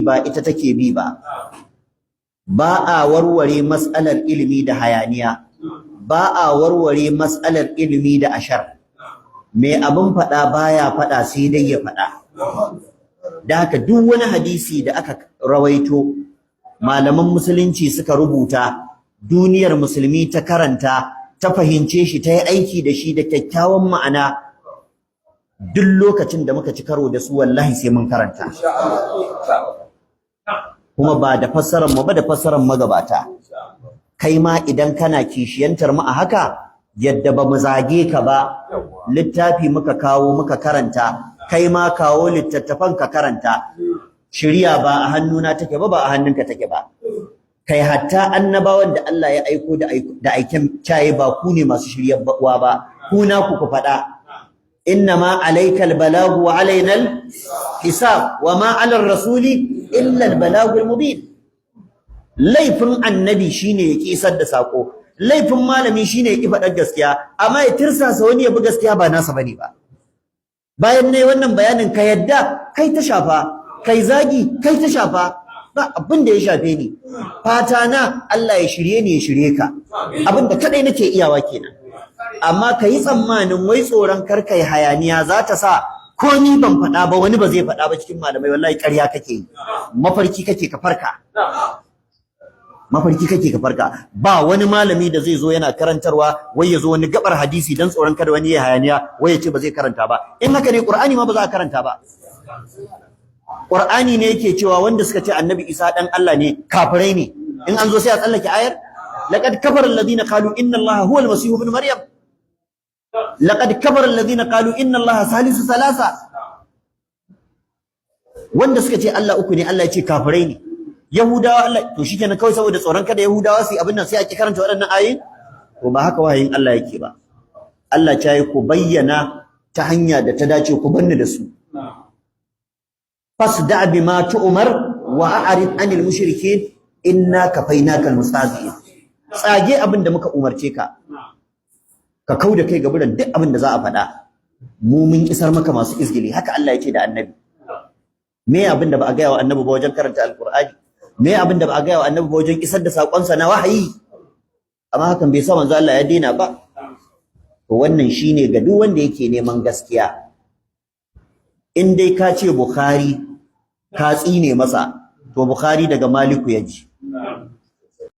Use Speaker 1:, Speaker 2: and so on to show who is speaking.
Speaker 1: Ba ita take bi ba. Ba a warware matsalar ilimi da hayaniya, ba a warware matsalar ilimi da ashar. Mai abin faɗa baya faɗa, sai dai ya faɗa. Da haka duk wani hadisi da aka rawaito, malaman musulunci suka rubuta, duniyar musulmi ta karanta, ta fahimce shi, ta yi aiki da shi da kyakkyawan ma'ana, duk lokacin da muka ci karo da su, wallahi sai mun karanta, kuma ba da fassarar mu ba, da fassarar magabata. Kai ma idan kana kishiyantar mu a haka, yadda ba mu zage ka ba, littafi muka kawo muka karanta, kai ma kawo littattafan ka karanta. Shiriya ba a hannuna take ba, ba a hannunka take ba. Kai, hatta annabawan da Allah ya aiko da aiken caye, ba ku ne masu shiryarwa ba, ku na ku ku faɗa. إنما عليك البلاغ وعلينا الحساب وما على الرسول إلا البلاغ المبين. Laifin annabi shine ya isar da sako, laifin malami shine ya ki faɗar gaskiya, amma ya tirsasa wani ya bi gaskiya ba nasa bane ba. Bayan ne wannan bayanin, ka yadda kai ta shafa, kai zagi kai ta shafa, ba abin da ya shafe ni. Fata na Allah ya shirye ni, ya shirye ka. Abin da kadai nake iyawa kenan. Amma ka yi tsammanin wai tsoron kar kai hayaniya za ta sa ko ni ban faɗa ba, wani ba zai faɗa ba cikin malamai, wallahi ƙarya kake yi, mafarki kake, ka farka. Mafarki kake, ka farka. Ba wani malami da zai zo yana karantarwa, wai ya zo wani gabar hadisi, dan tsoron kada wani ya hayaniya, wai ya ce ba zai karanta ba. In haka ne, Qur'ani ma ba za a karanta ba. Qur'ani ne yake cewa wanda suka ce Annabi Isa dan Allah ne kafirai ne. In an zo sai a tsallake ayar? لقد كفر الذين قالوا إن الله هو المسيح ابن مريم، لقد كفر الذين قالوا إن الله ثالث ثلاثة. Wanda suka ce Allah uku ne, Allah ya ce kafirai ne. Yahudawa Allah to shikenan, kawai saboda tsoron kada Yahudawa su yi abin nan sai a ki karanta waɗannan ayoyin? To ba haka wahayin Allah yake ba. Allah ya yi ku bayyana ta hanya da ta dace, ku banni da su. فاصدع بما تؤمر وأعرض عن المشركين إنا كفيناك المستهزئين. Tsage abin da muka umarce ka, ka kauda kai ga buran duk abin da za a faɗa. Mu mun isar maka masu izgili. Haka Allah ya ce da annabi. Me abin da ba a gaya wa annabi ba wajen karanta Alqur'ani? Me abin da ba a gaya wa annabi ba wajen isar da sakonsa na wahayi? Amma hakan bai sa manzo Allah ya daina ba. To wannan shine ga duk wanda yake neman gaskiya. In dai ka ce Bukhari ka tsine masa, to Bukhari daga Maliku ya ji.